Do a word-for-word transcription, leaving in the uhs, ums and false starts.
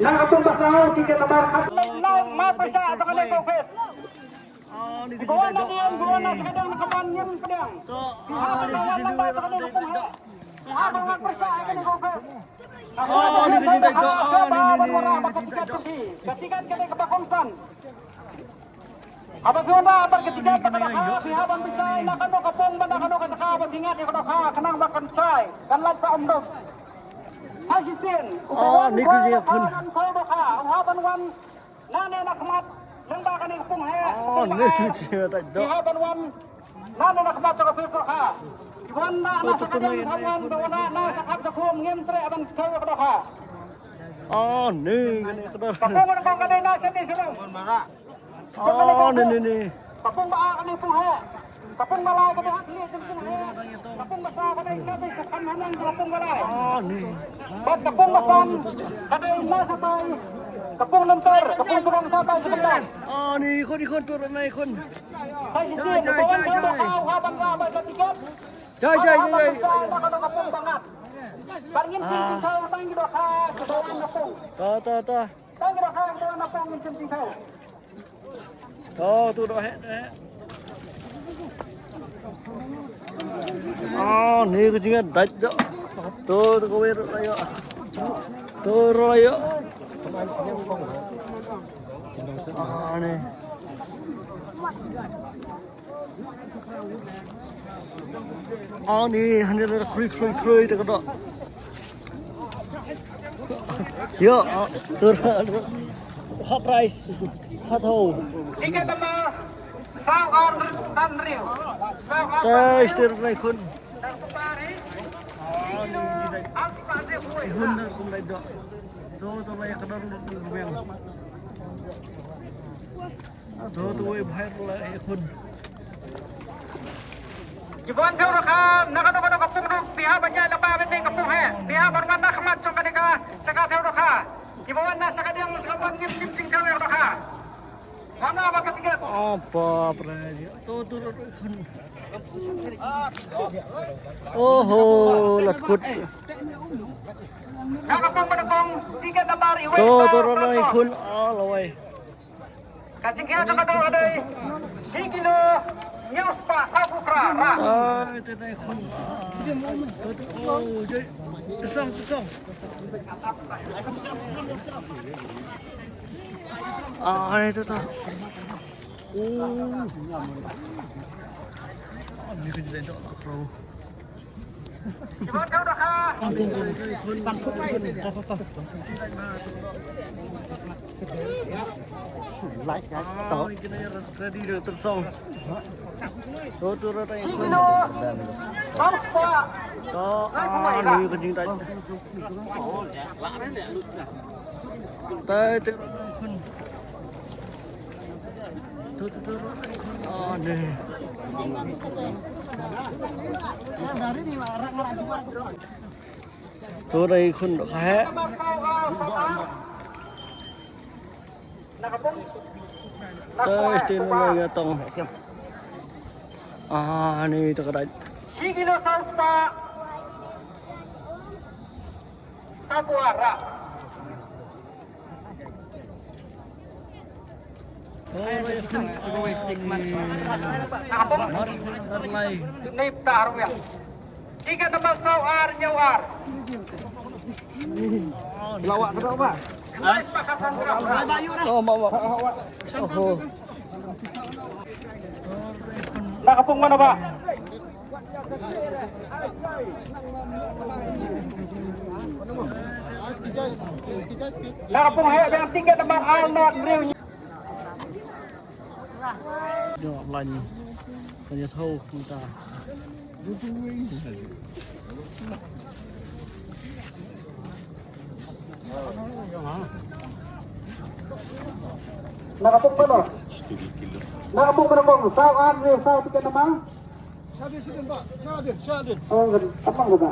Na ka pung ba saw, tiket number khat. Nai, nai, ma pyrshah ïa kane ka office. Ki ba wan na dien, ki ba wan na shadong na ka ban ngim pdiang. Ki hap ban wan lem bad kane ka pung heh. Ki hap ban wan pyrshah ïa kane ka office. Ka tiket kane ka ba kongsan. Haba phi wanrah bad ka tiket ba ka dohkha, phi hap ban pynshai na kano ka pung bad na kano ka jaka ba phi ngat ïa ka dohkha, khnang ba kan shai, kan lait sa umdum. Sa shisien, u ba wan, u ba wan, u hap ban wan nangne na khmat lyngba kane ka pung heh. Phi hap ban wan nangne na khmat jong ka office dohkha. Ki ba wan na, na shadong, ki ba wan na, na shakhmat shakhum, ngim treh ban thew ïa ka dohkha. Ka pung ba ka dei na shane shalom. Ka pung ba ar ka dei pung heh. Ka pung ba lai ka dei ha khlieh jong pung heh. Ka pung ba saw ka dei ka dei ka khan haneng ka pung ba lai. Bad ka pung ba san ka dei na shatai. Ka pung lynter, ka pung jrong shatai jrong lai. Sa shisien, u ba wan thew dohkha u hap ban rah bad ka tiket. Jai, jai, jai, jai. Bad ngin shim jingthew tang ki dohkha ki ba wan na pung. Ta, ta, ta. Tang ki dohkha ki ba wan na pung ngin shim jingthew. To, to, doh heh, doh heh. Ah, ni ka jingïadait doh. To, to, kawei ruh la ïoh. To ruh la ïoh. Ah, ni. Ah, ni, hani la khrui, khrui, khrui, te ka doh. Ïoh, ah, tur. Hot price. Hot ho. Tiket number saw ar san hynriew. Saw ar san hynriew. Test ter nai khun. Khun na kum dai doh. To, to, lai ka dor lut lut biang. To, to, wei bhai la e khun. Ki ba wan thew dohkha na kano kano ka pung ruh, phi hap ban ïaid lyngba kane ka pung heh. Phi hap ban wan na khmat jong kane ka jaka thew dohkha. Ki ba wan na sha kadiang sha ka ban ngim shim jingthew ïa ka dohkha. Wan na ba ka tiket. Oh, bap re. To, to, to, khun. Oho, la kut. Na ka pung ba na pung, tiket number iwei. To, to, to, to, khun. Ah, lawei. Ka jingkhia jong ka doh ka dei shi kilo hynñiew spah sawphew phra rah. Ai, te dei khun. Oh, jai. Te song, te song. Ai, te ta. Oh. Ni ka jai doh ka pro. Like, guys. To. Ready to, to song. To, to, to, to. To, ah, ni ka jingdait. Tai, tai, khun. Tu, tu, tu. Ah, ni. Tu dei khun dohkha heh. Tai, stin na nga tong. Ah, ni to ka dait. Shi kilo saw spah. Saw spah rah. Tiket number saw ar hynñiew ar. Lawak ka dok ba? Oh, ma, ma. Oho. Na ka pung mano ba? Na ka pung heh biang tiket number ar nod hynriew. Yo, lain. Kan ïa thaw kumta. Na ka pung mano? Na ka pung mano pung? Saw ar hynriew, saw tiket number? Oh, kan, apa kata?